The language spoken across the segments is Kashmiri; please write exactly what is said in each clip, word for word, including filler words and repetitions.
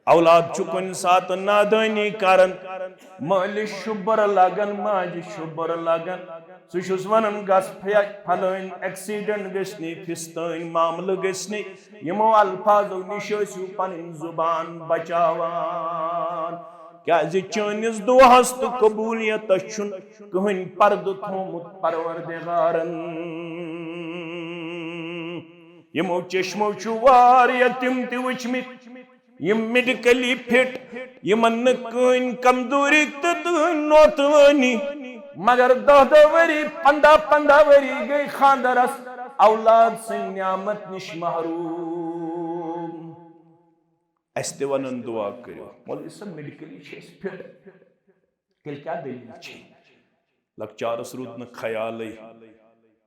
اولاد چھُ کُنہِ ساتہٕ نادٲنی کران، مٲلِس چھُ بُرٕ لگان، ماجہِ چھُ بُرٕ لگان۔ سُہ چھُس ونان، گژھ پھیا-، پھلٲنۍ ایکسیڈنٹ گژھِ نہٕ، فِستٲنۍ معاملہٕ گژھِ نہٕ۔ یِمو الفاظو نِش ٲسِو پنٕنۍ زُبان بچاوان، کیازِ چٲنِس دُعاہس تہٕ قبولیتس چھُنہٕ کٕہٕنۍ پردٕ تھومُت پروردگارن۔ یِمو چشمو چھُ واریاہ تِم تہِ وٕچھمٕتۍ، یِم میڈیکلی فٹ، یِمن نہٕ کٕہٕنۍ کمزوری تہٕ کٕہٕنۍ نوتوٲنی، مگر دَہ دَہ ؤری، پنٛداہ پنٛداہ ؤری گٔے خاندرس، اولاد سٕنٛدِ نعمت نِش محروم۔ اسہِ تہِ ونان دعا کٔرِو، مولوی صٲب، میڈیکلی چھِ أسۍ فٹ، تیٚلہِ کیٛاہ دٔلیٖل چھِ؟ لۄکچارس روٗد نہٕ خیالٕے،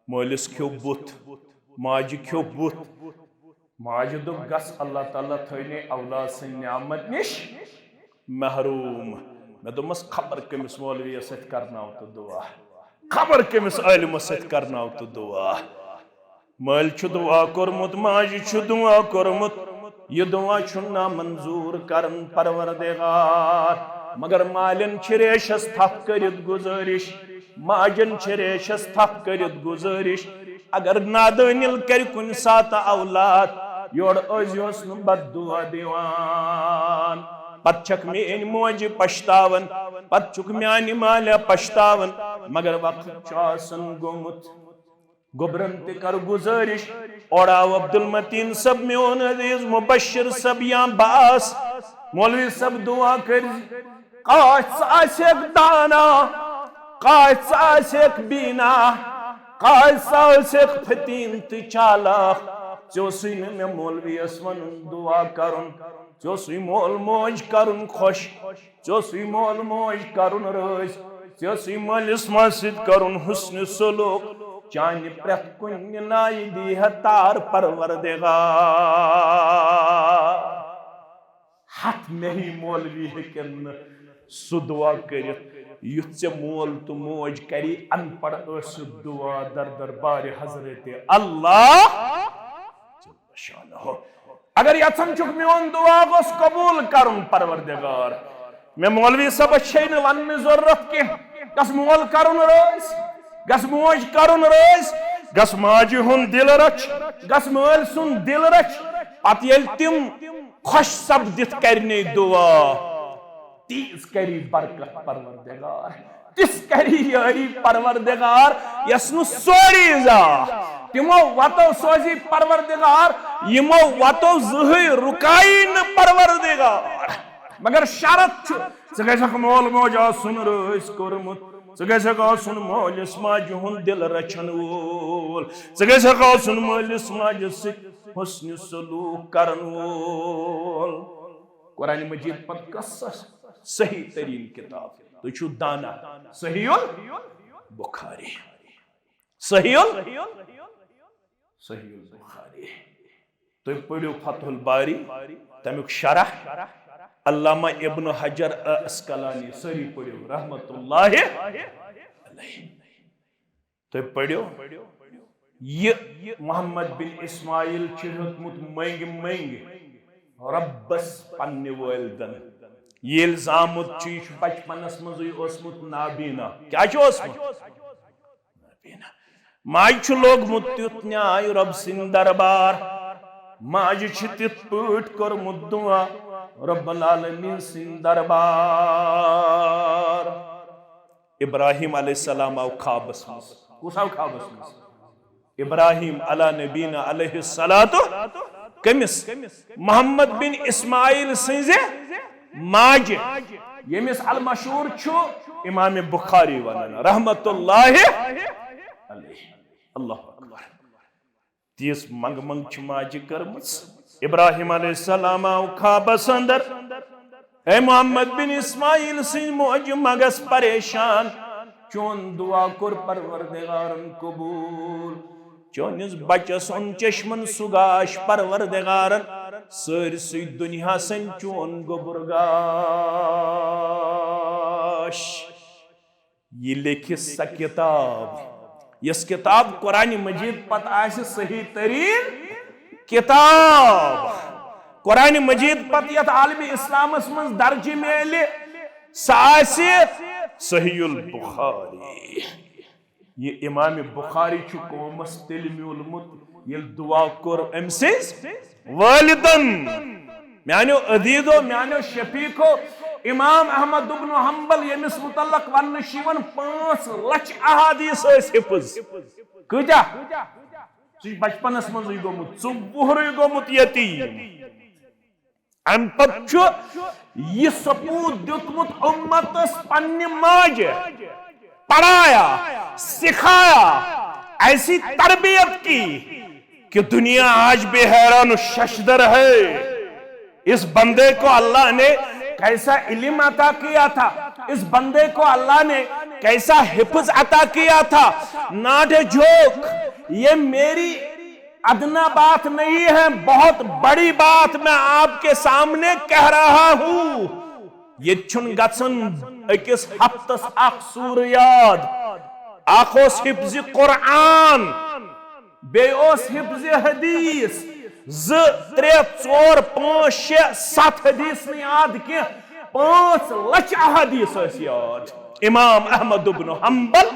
مٲلِس کھیوٚو بُتھ، ماجہِ کھیوٚو بُتھ۔ ماجہِ دوٚپ، گژھ، اللہ تعالیٰ تھٲینَے اولاد سٕنٛدِ نعمت نِش محروم۔ مےٚ دوٚپمَس، خبر کٔمِس مولویَس سۭتۍ کرناو تہٕ دُعا، خبر کٔمِس عٲلمَس سۭتۍ کرناو تہٕ دُعا۔ مٲلۍ چھُ دُعا کوٚرمُت، ماجہِ چھُ دُعا کوٚرمُت، یہِ دُعا چھُ نامنظوٗر کران پروردگار۔ مگر مالٮ۪ن چھِ ریشس تھپھ کٔرِتھ گُزٲرِش، ماجن چھِ ریشس تھپھ کٔرِتھ گُزٲرِش، اگر نادٲنِل کرِ کُنہِ ساتہٕ اولاد، یورٕ ٲسۍزِہوس نہٕ بد دُعا دِوان۔ پتہٕ چھکھ میٲنۍ موجہِ پشتاوان، پتہٕ چھُکھ میانہِ مالہِ پشتاوان، مگر وقت چھُ آسان گوٚمُت۔ گوٚبرن تہِ کر گُزٲرِش، اورٕ آو عبدالمتین صٲب، میون عزیز مبشر صٲب یا بہٕ آس، مولوی صٲب دُعا کٔرۍ، کاش ژٕ آسکھ دانا، کاش ژٕ آسکھ بینا، کاش ژٕ آسکھ فتین تہٕ چالاک۔ ژےٚ اوسُے نہٕ مےٚ مولویس ونُن دُعا کرُن، ژےٚ اوسُے مول موج کرُن خۄش، ژےٚ اوسُے مول موج کرُن رٲضۍ، ژےٚ اوسُے مٲلِس ماجہِ سۭتۍ کرُن حسنِ سلوک۔ چانہِ پرٛٮ۪تھ کُنہِ نایہِ دی ہے تار پروردگار۔ ہتھ مےٚ ہی مولوی ہیٚکن نہٕ سُہ دُعا کٔرِتھ، یُتھ ژےٚ مول تہٕ موج کری ان پڑھ ٲسِتھ دُعا در دربارِ حضرت اللہ۔ شانہ۔ اگر یژھان چھُکھ میون دُعا گوٚژھ قبوٗل کرُن پروردگار، مےٚ مولوی صٲبس چھے نہٕ وننٕچ ضروٗرت کینٛہہ۔ گژھ مول کرُن رٲضۍ، گژھ موج کرُن رٲضۍ، گژھ ماجہِ ہُنٛد دِل رچھ، گژھ مٲلۍ سُنٛد دِل رچھ۔ پتہٕ ییٚلہِ تِم خۄش سپدِتھ کرنے دُعا، تیٖژ کری برکت پروردگار، تِژھ کری یٲری پروردگار، یس نہٕ سورُے زا۔ تِمو وتو سوزی پروردگار، یِمو وتو زٕہٕے رُکایی نہٕ پروردگار۔ مگر شرط چھُ، ژٕ گژھکھ مول موج آسُن رٲضۍ کوٚرمُت، ژٕ گژھکھ آسُن مٲلِس ماجہِ ہُنٛد دِل رچھن وول، ژٕ گژھکھ آسُن مٲلِس ماجہِ سۭتۍ حسنِ سلوک کرن وول۔ قرآن مجید پتہٕ کۄس صحیح ترین کتاب؟ تُہۍ چھِو دانا۔ صحیح البخاری۔ صحیح ال-، صحیح البخاری۔ تُہۍ پٔرِو فتح الباری، تَمیُک شرح۔ علامہ ابن حجر عسقلانی، سٲری پٔرِو رحمت اللہ علیہ۔ تُہۍ پٔرِو، یہِ محمد بن اسماعیل چھُ ہیوٚتمُت مٔنگۍ مٔنگۍ رۄبس پننہِ والدن۔ ییٚلہِ زامُت چھُ، یہِ چھُ بچپنس منٛزٕے اوسمُت نابینا۔ کیٛاہ چھُ اوسمُت؟ نابینا۔ ماجہِ چھُ لوگمُت تیُتھ نیاے رۄب سٕنٛدِ دربار، ماجہِ چھِ تِتھ پٲٹھۍ کوٚرمُت دُعا رۄب العالمیٖن سٕنٛدِ دربار۔ ابراہیم علیہ السلام آو خوابس منٛز۔ کُس آو خوابس منٛز؟ ابراہیم علیٰ نبینا علیہ الصلوۃ۔ کٔمِس؟ محمد بن اسماعیل سٕنٛزِ ماجہِ، ییٚمِس المشہور چھُ امام بخاری ونان رحمت اللہ علیہ۔ اللہ اکبر۔ تیٖژ منٛگہٕ منٛگہٕ چھِ ماجہِ کٔرمٕژ۔ ابراہیم علیہ السلام آو خوابس اندر، اے محمد بن اسماعیل سٕنٛز موج، مہ گژھ پریشان، چون دعا کوٚر پروردگارن قبول، چٲنِس بچس اوٚن چشمن سُہ گاش پروردگارن، سٲرسٕے دُنیاہس أنۍ چون گوٚبُر گاش۔ یہِ لیکھِ سۄ کتاب، یۄس کتاب قرآن مجید پتہٕ آسہِ صحیح ترین کتاب۔ قرآن مجید پتہٕ یتھ عالم اسلامس منٛز درجہِ میلہِ، سُہ آسہِ صحیح البخاری۔ یہِ امام بخاری چھُ قومس تیٚلہِ میوٗلمُت، ییٚلہِ دعا کوٚر أمۍ سٕنٛز والدن۔ میانیو عزیزو، میانیو شفیقو، امام احمد ابن حنبل، ییٚمِس متعلق وننہٕ چھِ یِوان پانٛژھ لچھ احادیث ٲسۍ حفظ۔ کۭتیاہ؟ سُہ چھُ بچپنس منٛزٕے گوٚمُت، ژُ-، وُہرُے گوٚمُت یتیٖم۔ امہِ پتہٕ چھُ یہِ ثبوت دیُتمُت امتس پننہِ ماجہِ، پڑھایا، سکھایا، ایسی تربیت کی کہ دنیا آج بھی حیران و ششدر ہے۔ اس بندے کو اللہ نے کیسا علم عطا کیا تھا، اس بندے کو اللہ نے کیسا حفظ عطا کیا تھا۔ Not a joke، یہ میری ادنا بات نہیں ہے، بہت بڑی بات میں آپ کے سامنے کہہ رہا ہوں۔ ییٚتہِ چھُنہٕ گژھان أکِس ہفتس اکھ سورہ یاد، اکھ اوس حفظ قرآن، بیٚیہِ اوس حفظ حدیث، زٕ، ترٛےٚ، ژور، پانٛژھ، شےٚ، ستھ حدیث نہٕ یاد کینٛہہ، پانٛژھ لچھ احادیث ٲسۍ یاد۔ امام احمد ابن حنبل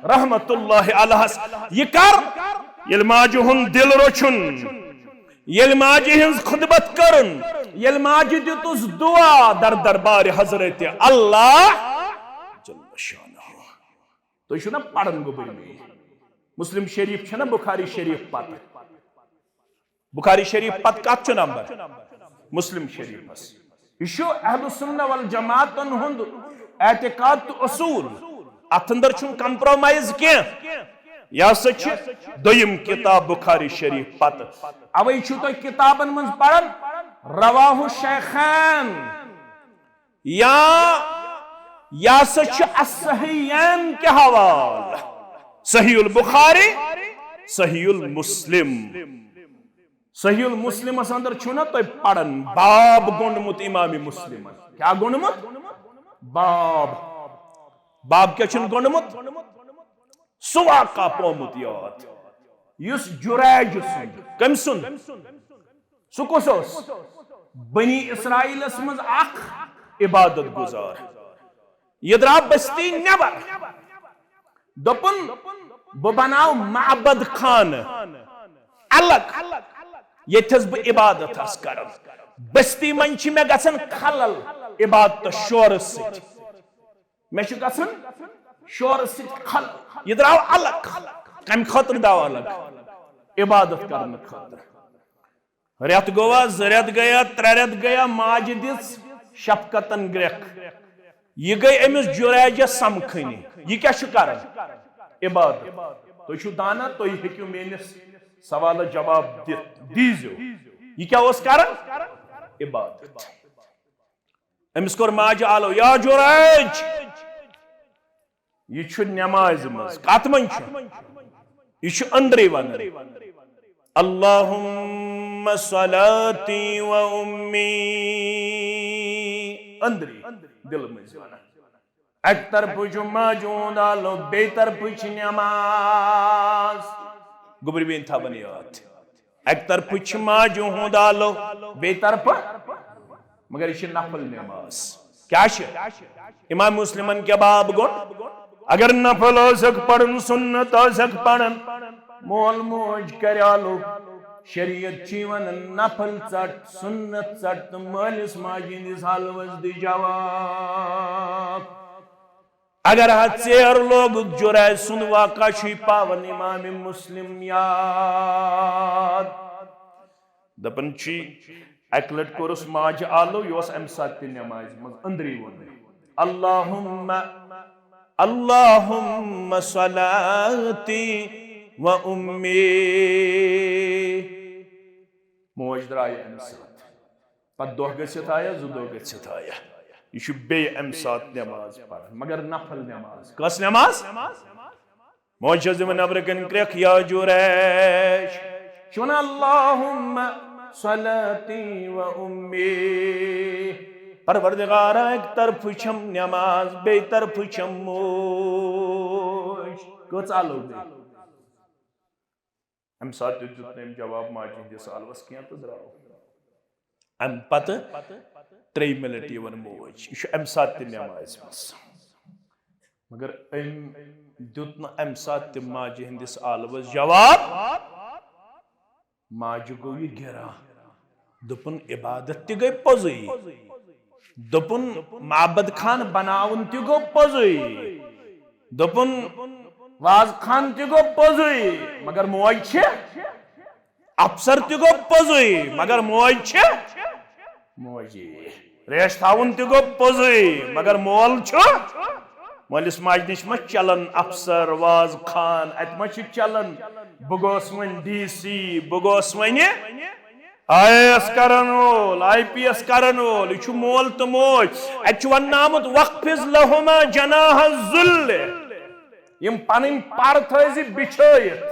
رحمت اللہ علیہس۔ یہِ کر؟ ییٚلہِ ماجہِ ہُنٛد دل روٚچھُن، ییٚلہِ ماجہِ ہٕنٛز خدمت کٔرٕن، ییٚلہِ ماجہِ دیُتُس دعا در دربارِ حضرت اللہ جل شانہ۔ تُہۍ چھِو نا پران گوٚبٕرۍ مےٚ؟ مسلم شریف چھُ نا بخاری شریف پتہٕ؟ بخاری شریف پتہٕ کتھ چھُ نمبر؟ مسلم شریفس۔ یہِ چھُ اہل السنہ والجماعتن ہُنٛد اعتقاد تہٕ اصوٗل۔ اتھ اندر چھُنہٕ compromise کینٛہہ۔ یہِ ہسا چھِ دوٚیِم کتاب بخاری شریف پتہٕ۔ اوے چھِو تُہۍ کتابن منٛز پران رواہ الشیخین، یا یہِ ہسا چھُ الصحیحین کہِ حوالہٕ، صحیح البخاری، صحیح المسلم۔ صحیح المسلمس اندر چھُو نا تُہۍ پران باب گوٚنڈمُت امام مسلمن۔ کیٛاہ گوٚنڈمُت؟ باب۔ باب کیٛاہ چھُن گوٚنڈمُت؟ سُہ واقعہ پومُت یاد، یُس جُریج سُنٛد۔ کٔمۍ سُنٛد؟ سُہ کُس اوس؟ بنی اسرائیلس منٛز اکھ عبادت گزار۔ یہِ درٛاو بستی نٮ۪بر۔ دوٚپُن، "بہٕ بناو معبد خانہٕ الگ، ییٚتھس بہٕ عبادت آسہٕ کران۔ بستی منٛز چھِ مےٚ گژھان خلل عبادتس شورٕ سۭتۍ۔ مےٚ چھُ گژھان شورٕ سۭتۍ خلل۔" یہِ درٛاو الگ۔ کمہِ خٲطرٕ درٛاو الگ؟ عبادت کرنہٕ خٲطرٕ۔ رٮ۪تھ گوٚوا، زٕ رٮ۪تھ گٔیا، ترٛےٚ رٮ۪تھ گٔیا، ماجہِ دِژ شفقتن گرٛٮ۪کھ۔ یہِ گٔے أمِس جُریجس سمکھٕنہِ۔ یہِ کیٛاہ چھُ کران؟ عبادت۔ تُہۍ چھِو دانا، تُہۍ ہیٚکِو میٲنِس سوالس جواب دِتھ، دیٖزیو۔ یہِ کیٛاہ اوس کران؟ عبادت۔ أمِس کوٚر ماجہِ آلو، "یا جُریج، یہِ چھُ نٮ۪مازِ منٛز۔" کتھ منٛز چھُ؟ یہِ چھُ أنٛدرٕے ونان، "اللہم صلاتی و امی۔" أنٛدرٕے، دِلہٕ مٔنٛزۍ ونان۔ اکہِ طرفہٕ چھُ ماجہِ ہُنٛد آلو، بیٚیہِ طرفہٕ چھِ نٮ۪ماز۔ گوٚبرِ بیٚنہِ تھاوان یاد۔ اکہِ طرفہٕ چھِ ماجہِ ہُنٛد آلو، بیٚیہِ طرفہٕ، مگر یہِ چھِ نفل نٮ۪ماز۔ کیٛاہ چھِ؟ امام مسلمن کیٛاہ باب گوٚو؟ اگر نفل ٲسکھ پرُن، سنت ٲسکھ پرُن، مول موج کرِ آلو۔ شریعت چھِ ونان نفل ژٹ، سنت ژٹ تہٕ مٲلِس ماجہِ ہٕنٛدِس حالوس دِ جواب۔ اگر ہا ژیر لوگُکھ، جُریج سُنٛد واقعہ چھُے پاوان امام مسلم یاد۔ دپان چھُے، اکہِ لٹہِ کوٚرُس ماجہِ آلو، یہِ اوس امہِ ساتہٕ تہِ نمازِ منٛز أنٛدری ووٚنمُت، "اللہم، اللہم صلاتی و امی۔" موج درٛایہِ امہِ ساتہٕ۔ پتہٕ دۄہ گٔژھِتھ آیا، زٕ دۄہ گٔژھِتھ آیا۔ یہِ چھُ بیٚیہِ امہِ ساتہٕ نماز پران، مگر نفل نماز۔ کۄس نماز؟ موج چھَس دِوان نٮ۪برٕ کَنۍ کرٛٮ۪کھ، "یا جُریج۔" چھُ وَنان، "اللہم صلاتی و امی۔" پروردگارا، اَکہِ طرفہٕ چھَم نماز، بیٚیہِ طرفہٕ چھَم موج۔ کٔژ آلو گٔے؟ اَمہِ ساتہٕ تہِ دیُت نہٕ أمۍ جواب ماجہِ ہٕنٛدِس سوالَس کینٛہہ تہٕ درٛاو۔ امہِ پتہٕ ترٛیٚیِمہِ لٹہِ یِوان موج، یہِ چھُ امہِ ساتہٕ تہِ نٮ۪مازِ منٛز۔ مگر أمۍ دیُت نہٕ امہِ ساتہٕ تہِ ماجہِ ہٕنٛدِس آلوس جواب۔ ماجہِ گوٚو یہِ گِران۔ دوٚپُن، عبادت تہِ گٔے پوٚزُے۔ دوٚپُن، معبد خان بناوُن تہِ گوٚو پوٚزُے۔ دوٚپُن، واز خان تہِ گوٚو پوٚزُے، مگر موج چھِ۔ افسر تہِ گوٚو پوٚزُے، مگر موج چھِ۔ موجی۔ ریش تھاوُن تہِ گوٚو پوٚزُے، مگر مول چھُ۔ مٲلِس ماجہِ نِش ما چلان افسر، واز خان، اتہِ ما چھُ چلان؟ بہٕ گوس وۄنۍ ڈی سی، بہٕ گوس وۄنۍ آئی اے ایس کرن وول، آئی پی ایس کرن وول، یہِ چھُ مول تہٕ موج۔ اتہِ چھُ وننہٕ آمُت، "وَاخْفِضْ لَهُمَا جَنَاحَ الذُّلِّ"۔ یِم پنٕنۍ پر تھٲوزِ بِچھٲیِتھ۔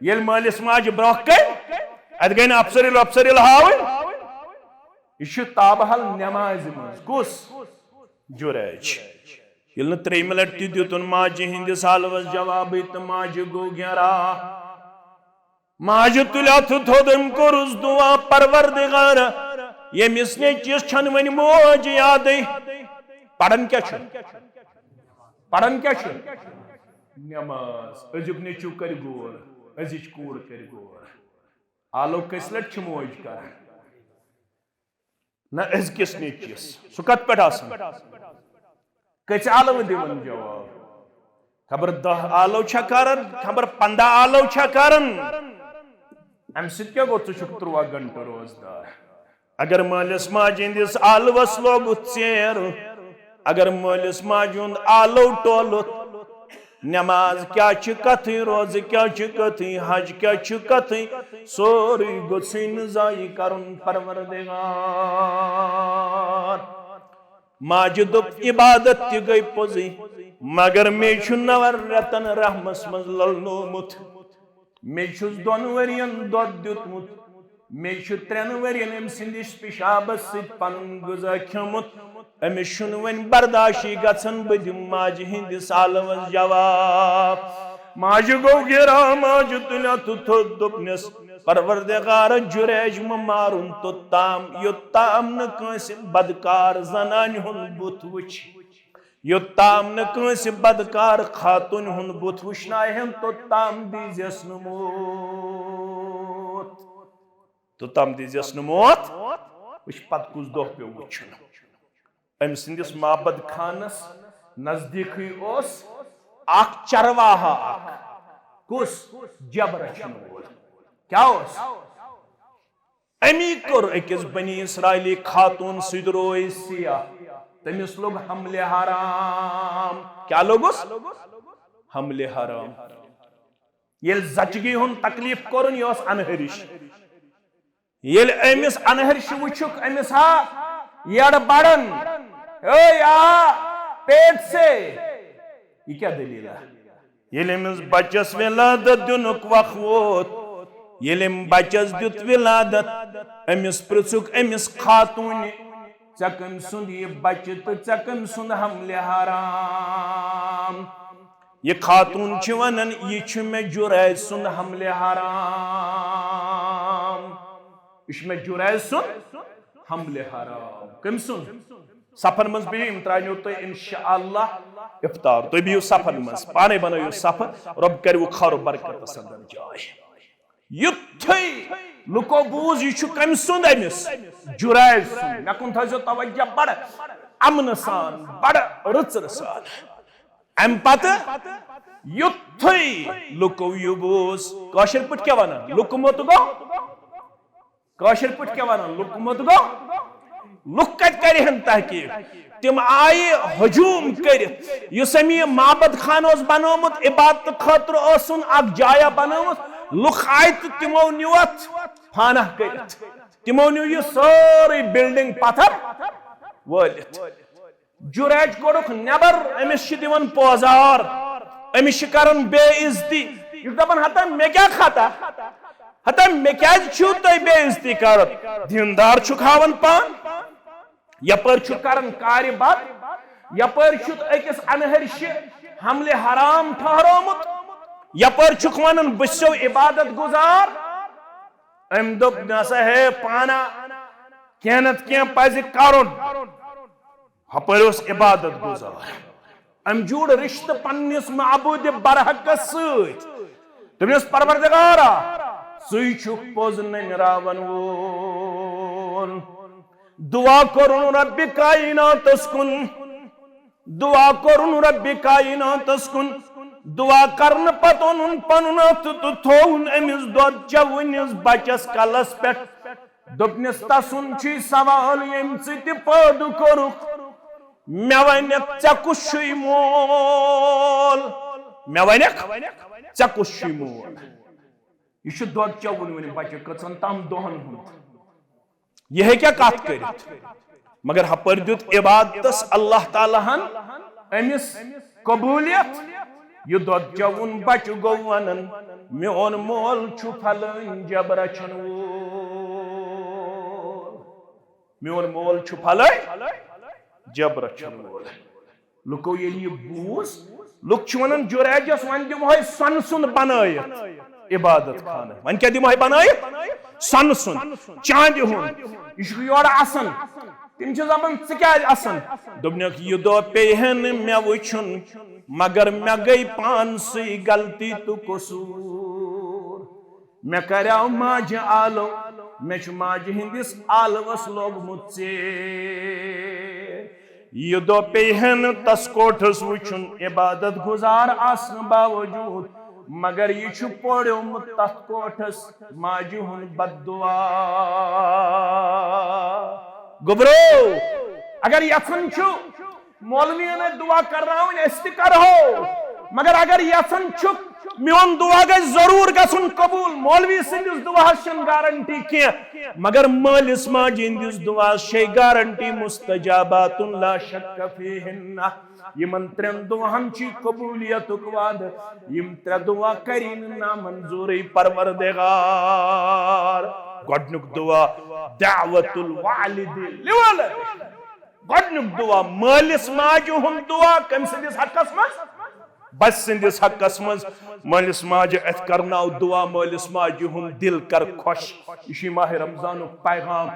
ییٚلہِ مٲلِس ماجہِ برونٛہہ کَنہِ، اتہِ گٔے نہٕ افسر ییٚلہِ افسر ییٚلہِ ہاوٕنۍ۔ یہِ چھُ تابحال نٮ۪مازِ منٛز۔ کُس؟ جُریج۔ ییٚلہِ نہٕ ترٛیٚیِمہِ لٹہِ تہِ دیُتُن ماجہِ ہٕنٛدِس آلوس جوابٕے تہٕ ماجہِ گوٚو گیرا۔ ماجہِ تُلۍ اَتھٕ تھوٚد، أمۍ کوٚرُس دُعا، پروردگار، ییٚمِس نیٚچوِس چھَنہٕ وۄنۍ موج یادٕے۔ پران کیٛاہ چھُ؟ پران کیٛاہ چھُ؟ نٮ۪ماز۔ أزیُک نیٚچوٗ کَرِ غور، أزِچ کوٗر کَرِ غور۔ آلو کٔژِ لٹہِ چھِ موج کران؟ نہ أزکِس نیٚچوِس۔ سُہ کتھ پٮ۪ٹھ آسان؟ کٔژِ آلوٕ دِوان جواب؟ خبر دَہ آلو چھا کران، خبر پنٛداہ آلو چھا کران؟ امہِ سۭتۍ کیٛاہ گوٚو؟ ژٕ چھُکھ تُرٛواہ گھنٹہٕ روزدار۔ اگر مٲلِس ماجہِ ہٕنٛدِس آلوس لوگُتھ ژیر، اگر مٲلِس ماجہِ ہُنٛد آلو ٹولُتھ، نماز کیٛاہ چھِ کتھٕے، روزٕ کیٛاہ چھِ کتھٕے، حج کیٛاہ چھِ کتھٕے، سورُے گوٚژھُے نہٕ ضایع کرُن پروردگار۔ ماجہِ دوٚپ، عبادت تہِ گٔے پوٚزٕے، مگر مے چھُ نَوَن رٮ۪تن رحمس منٛز للنومُت۔ مے چھُس دۄن ؤرین دۄد دیُتمُت، مے چھُ ترٛٮ۪ن ؤرین أمۍ سٕنٛدِس پِشابس سۭتۍ پنُن غذا کھیوٚمُت۔ أمِس چھُنہٕ وۄنۍ برداشٕے گژھان، بہٕ دِمہٕ ماجہِ ہٕنٛدِس آلوس جواب۔ ماجہِ گوٚو گِرا، ماجہِ تُلۍ اَتھٕ تھوٚد، دوٚپنس، پروردگار، جُریج مہٕ مارُن توٚتام، یوٚتام نہٕ کٲنٛسہِ بدکار زنانہِ ہُنٛد بُتھ وٕچھِ۔ یوٚتام نہٕ کٲنٛسہِ بدکار خاتوٗنہِ ہُنٛد بُتھ وٕچھناوہن، توٚتام دیٖزٮ۪س نہٕ موت۔ توٚتام دیٖزٮ۪س نہٕ موت۔ وٕچھ، پتہٕ کُس دۄہ پیوٚو وٕچھُن۔ أمۍ سٕنٛدِس معبد خانس نزدیٖکٕے اوس اکھ چرواہا اکھ۔ کُس؟ جب رچھن وول۔ کیٛاہ اوس؟ أمی کوٚر أکِس بنی اسرائیلی خاتوٗن سۭتۍ روے سیاہ۔ تٔمِس لوٚگ حملہِ حرام۔ کیٛاہ لوٚگُس؟ حملہِ حرام۔ ییٚلہِ زچگی ہُنٛد تکلیف کوٚرُن، یہِ اوس انہرِش۔ ییٚلہِ أمِس انہرِش وٕچھُکھ، أمِس ہا یَڑ بڑان، "اے آ، پیٹ سے۔" یہِ کیٛاہ دٔلیٖلہ؟ ییٚلہِ أمِس بچس ولادت دِنُک وق ووت، ییٚلہِ أمۍ بچس دیُت ولادت، أمِس پرٛژھُکھ أمِس خاتوٗنہِ، "ژےٚ کٔمۍ سُنٛد یہِ بچہٕ تہٕ ژےٚ کٔمۍ سُنٛد حملہِ حرام؟" یہِ خاتوٗن چھِ ونان، "یہِ چھُ مےٚ جُریج سُنٛد حملہِ حرام۔ یہِ چھُ مےٚ جُریج سُنٛد حملہِ حرام۔" کٔمۍ سُنٛد؟ صفن منٛز بِہِو، یِم ترٛاونو تۄہہِ انشاءاللہ افطار۔ تُہۍ بِہِو صفن منٛز، پانے بنٲیِو صف، رۄب کَرِوٕ خٲر و برکتس اندر جاے۔ یُتھُے لُکو بوٗز، یہِ چھُ کٔمۍ سُنٛد؟ أمِس جُریج سُنٛد۔ مےٚ کُن تھٲیزیو توجہ، بڑٕ امنہٕ سان، بڑٕ رٕژرٕ سان۔ امہِ پتہٕ یُتھُے لُکو یہِ بوٗز، کٲشِر پٲٹھۍ کیٛاہ ونان؟ لُکہٕ موٚت گوٚو۔ کٲشِر پٲٹھۍ کیٛاہ ونان؟ لُکہٕ موٚت گوٚو۔ لُکھ کتہِ کرِہن تحقیق؟ تِم آیہِ ہجوم کٔرِتھ۔ یُس أمۍ یہِ معبد خانہٕ اوس بنوومُت، عبادتہٕ خٲطرٕ اوسُن اکھ جایا بنٲومٕژ، لُکھ آیہِ تہٕ تِمو نیوٗ اتھ فانہ کٔرِتھ۔ تِمو نیوٗ یہِ سٲرٕے building پتھر وٲلِتھ۔ جُریج کوٚڑُکھ نٮ۪بر، أمِس چھِ دِوان پوزار، أمِس چھِ کران بے عزتی۔ یہِ چھُ دپان، "ہتا مےٚ کیٛاہ خطا؟ ہتا مےٚ کیٛازِ چھِو تُہۍ بے عزتی کران؟ دیٖندار چھُکھ ہاوان پان، یپٲرۍ چھُکھ کران کارِ بد، یپٲرۍ چھُتھ أکِس انہرشہِ حملہِ حرام ٹھہرومُت، یپٲرۍ چھُکھ ونان بہٕ چھُسو عبادت گزار۔" أمۍ دوٚپ، "نہ سا ہے پانا، کینٛہہ نتہٕ کینٛہہ پزِ کرُن۔ ہپٲرۍ اوس عبادت گزار، أمۍ جوڑ رشتہٕ پننِس معبود برحقس سۭتۍ۔ دوٚپنس، پروردگارا، ژٕے چھُکھ پوٚز نٔنراون وول۔ دعا کوٚرُن رب کائناتس کُن، دعا کوٚرُن رب کائناتس کُن۔ دعا کرنہٕ پتہٕ اوٚنُن پنُن اتھٕ تہٕ تھووُن أمِس دۄد چوٕنِس بچس کلس پٮ۪ٹھ۔ دوٚپنس، تسُنٛد چھُے سوال ییٚمۍ ژٕ تہِ پٲدٕ کوٚرُکھ۔ مےٚ ونکھ، ژےٚ کُس چھُے مول؟ مےٚ ونکھ، ژےٚ کُس چھُے مول؟ یہِ چھُ دۄد چوُن وُنہِ بچہِ کٔژن تام دۄہن ہُنٛد۔ یہِ ہیٚکیٛاہ کتھ کٔرِتھ؟ مگر ہپٲرۍ دیُت عبادتس اللہ تعالیٰ ہن أمِس قبولیت۔ یہِ دۄد چوُن بچہِ گوٚو ونان، میون مول چھُ فلٲنۍ جب رچھن وول۔ میون مول چھُ فلٲنۍ جب رچھن وول۔ لُکو ییٚلہِ یہِ بوٗز، لُکھ چھِ ونان، جُریجس، وۄنۍ دِمہوے سۄنہٕ سُنٛد بنٲیِتھ عبادت خانہٕ۔ وۄنۍ کیٛاہ دِمہوے بنٲیِتھ؟ سۄنہٕ سُنٛد، چاندِ ہُنٛد۔ یہِ چھُ یورٕ اَسان۔ تِم چھِ دَپان، ژٕ کیٛازِ اَسان؟ دوٚپنَکھ، یہِ دۄہ پیٚیہِ ہا نہٕ مےٚ وٕچھُن، مگر مےٚ گٔے پانسٕے غلطی تہٕ قصوٗر۔ مےٚ کریاو ماجہِ آلو، مےٚ چھُ ماجہِ ہٕنٛدِس آلوَس لوگمُت ژیر۔ یہِ دۄہ پیٚیہِ ہا نہٕ تس کوٹھس وٕچھُن، عبادت گزار آسنہٕ باوجوٗد، مگر یہِ چھُ پوریومُت تتھ کوٹھس ماجہِ ہُنٛد بد دعا۔ گوٚبرو، اگر یژھان چھُ مولوین اتہِ دعا کرناوٕنۍ، أسۍ تہِ کرہو، مگر اگر یژھان چھُکھ میون دعا گژھِ ضروٗر گژھُن قبوٗل، مولوی سٕنٛدِس دعاہس چھنہٕ گارنٹی کینٛہہ، مگر مٲلِس ماجہِ ہٕنٛدِس دعاہس چھے گارنٹی، مستجابات لا شک فیہن۔ یِمن ترٛٮ۪ن دعاہن چھُ قبولیتُک وعدٕ۔ یِم ترٛےٚ دعا کری نہٕ نامنظوٗرٕے پروردگار۔ گۄڈنیُک دعا، دعوت الوالد لولد۔ گۄڈنیُک دعا، مٲلِس ماجہِ ہُنٛد دعا۔ کٔمۍ سٕنٛدِس حقس منٛز؟ بچہٕ سٕنٛدِس حقس منٛز۔ مٲلِس ماجہِ اَتھِ کرناو دعا، مٲلِس ماجہِ ہُنٛد دِل کر خۄش۔ یہِ چھُ ماہِ رمضانُک پیغام۔